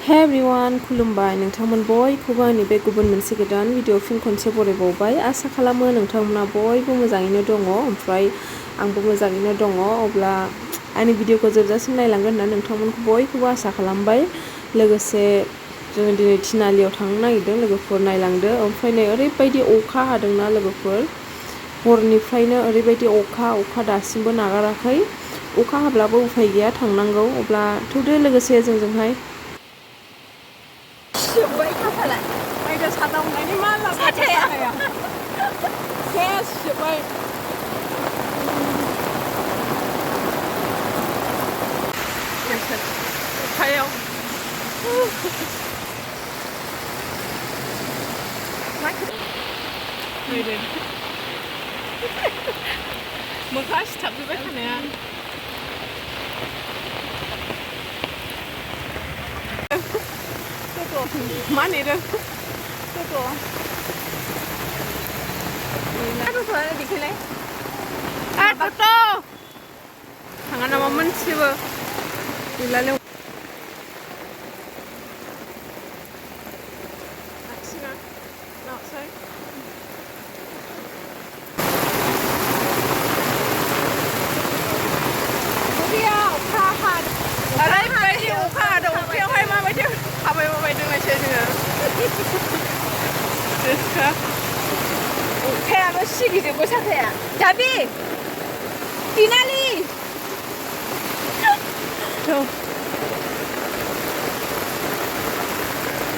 Hey everyone, खुलुमबाय नोंथांमोन बयखौबो आंनि बे गुबुन मोनसे गोदान भिडिअ फिन खनसे बरायबावबाय। आसा खालामो नोंथांमोना बयबो मोजाङैनो दङ, ओमफ्राय आंबो मोजाङैनो दङ। अब्ला आंनि भिडिअखौ जोबजासिम नायलांगोन होनना नोंथांमोनखौ बयखौबो आसा खालामबाय। लोगोसे जोङो दिनै थिनालियाव थांनो नागिरदों, लोगोफोर नायलांदो। ओमफ्राय नै ओरैबायदि अखा हादोंना लोगोफोर, हरनिफ्रायनो ओरैबायदि अखा दासिमबो नागाराखै। अखा हाब्लाबो उफाय गैया, थांनांगौ। अब्ला थौदो लोगोसे जोंजोंहाय। जोबबाय खाफाला बायदा सादावनायनि मा लाबा साथाया सेस जोबबाय। अखायाव मोखाङा सिथाबजोब्बाय खानाया। मा नेदों ट'ट'आनो देखायलाय। ट'ट' थाङा नामा मोनसेबो गैलालै। ओरैबायदि अखा हादों, अखायावहाय माबायदि थाबायबायदोंनायसै जोङो। अखायाबो सिगिजोबो साथाया। दाबि दिनालि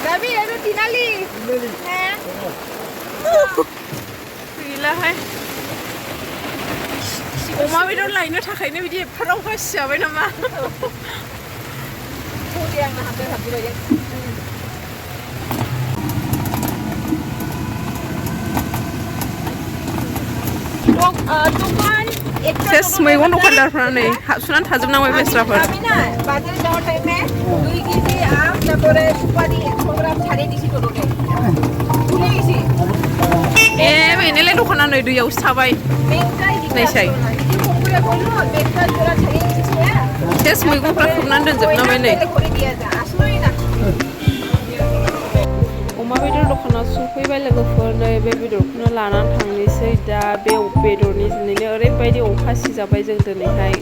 दाबि आरो दिनालि गैलाहाय। अमा बेदर लायनो थाखायनो बिदि एफाराव अखा सिजाबाय नामा? सेस मैगं दखानदारफ्रा नै हाबसोनानै थाजोबनांबाय बेस्राफोर। ए बेनोलाय दखाना नै दैयावसो थाबाय नायसाय। सेस मैगंफ्रा खोबनानै दोनजोबनांबाय नै। अमा बेदर दखानाव सफैबाय लोगोफोर। नै बे बेदरखौनो लानानै थांनोसै दा। बे बेदरनि जुनैनो ओरैबायदि अखा सिजाबाय जों दिनैहाय।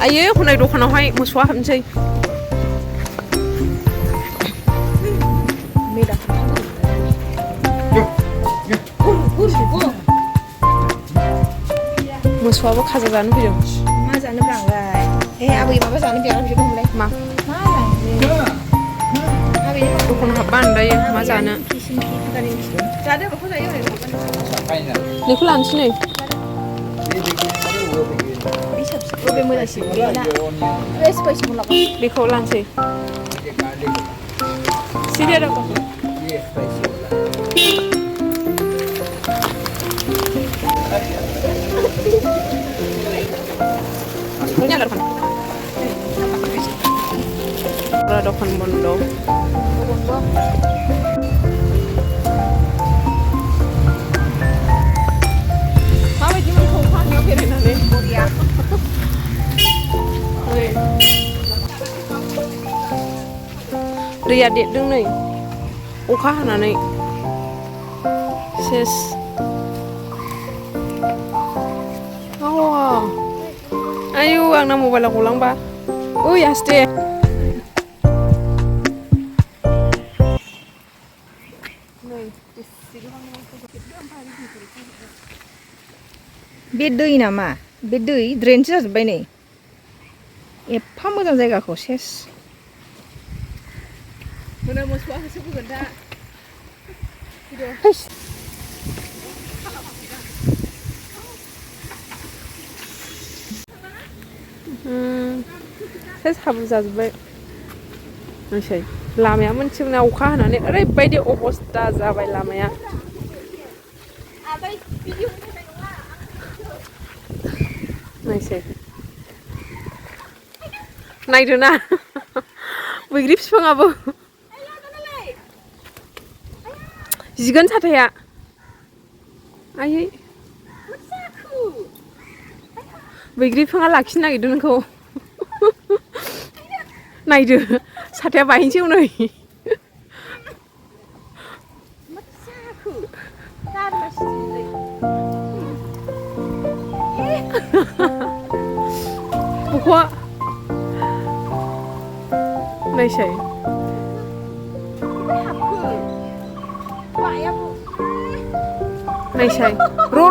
आयै हनै दखानावहाय मोसौआ हाबनोसै। मोसौआबो खाजा जानो फैदों। मा जानो ब्रांलाय? आबै माबा जानो बिराद हमलाय। मा दखान हाबबा आन्दायो मा जानो। बेखौ लानोसै नै। बेखौ लानोसै। दखान बन्द। माबायदि मोनखो अखा हानायाव बेरायनानै? बरिया। दैया देरदों नै अखा हानानै सेस। आयु आंना मबाइला गलांबा। ओइ आस्थे। बे दै नामा? बे दै ड्रेनसो जाजोब्बाय नै। एफा मोजां जायगाखौ सेस। मोसौआ होसोबोगोन दा। सेस हाब्रु जाजोब्बाय। नायसाय लामाया मोनसेबो ना अखा हानानै ओरैबायदि अबस्था जाबाय लामाया। नायसाय नायदोना बैग्रि बिफाङाबो जिगोन साथाया। आयै बैग्रि बिफाङा लाखिनो नागिरदों नोंखौ। नायदो साथाया बायनोसै हनै बख'आ नायसाय नायसाय र'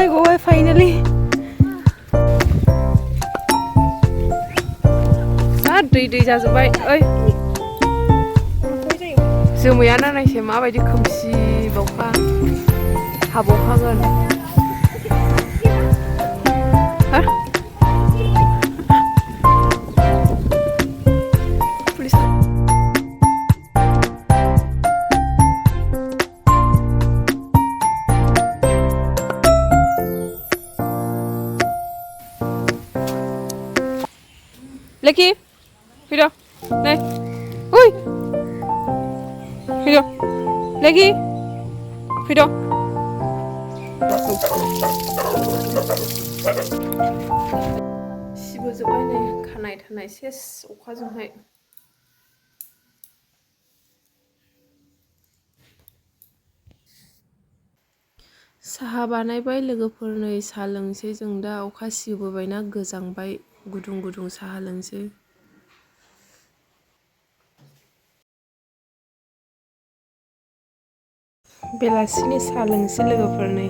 गबाय फाइनालि दै जाजोब्बाय ओइ जोमैयानो नायसै माबायदि खोमसि बावखा हाबावखागोन Leki, fidо, này, ui, fidо, Leki, fidо. सिबोजोब्बाय नै खानाय थानाय सेस अखाजोंहाय साहा बानायबाय लोगोफोर नै साहा लोंसै जों दा अखा सिबोबायना गोजांबाय गुदुं साहा लोंसै बेलासिनि साहा लोंसै लोगोफोर नै